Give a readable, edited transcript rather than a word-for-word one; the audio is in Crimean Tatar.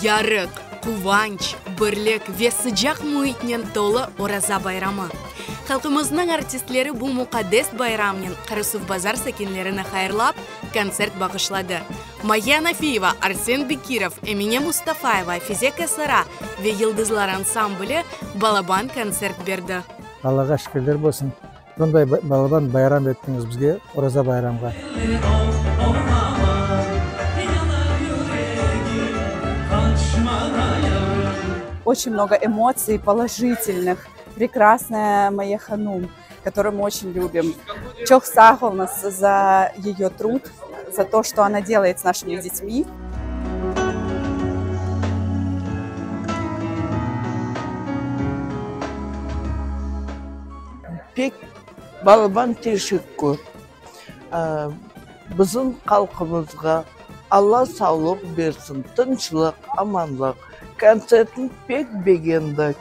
Yarıq, quvanç, birlik ve sıcaq müitnen tolu Oraza bayramı. Halqımıznıñ artistleri bu muqaddes bayramnen Qarasuvbazar sakinlerini hayırlap, kontsert bağışladı. Maya Nafiyeva, Arsen Bekirov, Emine Mustafayeva, Fize Kasara ve Yıldızlar ansambli balaban kontsert berdi. Allağa şükürler bolsun, bunday balaban bayram ettiñiz bizge, Oraza bayramğa. Oçen mnogo emotsiy polojitelnıh, prekrasnaya Maya hanum, kotoruyu mı oçen lübim. Çoq sağ oluñız za eyo trud, za to, çto ona delayet s našimi detmi. Pek balaban teşekkür bizim halqımızğa, Alla sağlıq bersin, tınçlıq, amanlıq. Kontsertni pek begendik.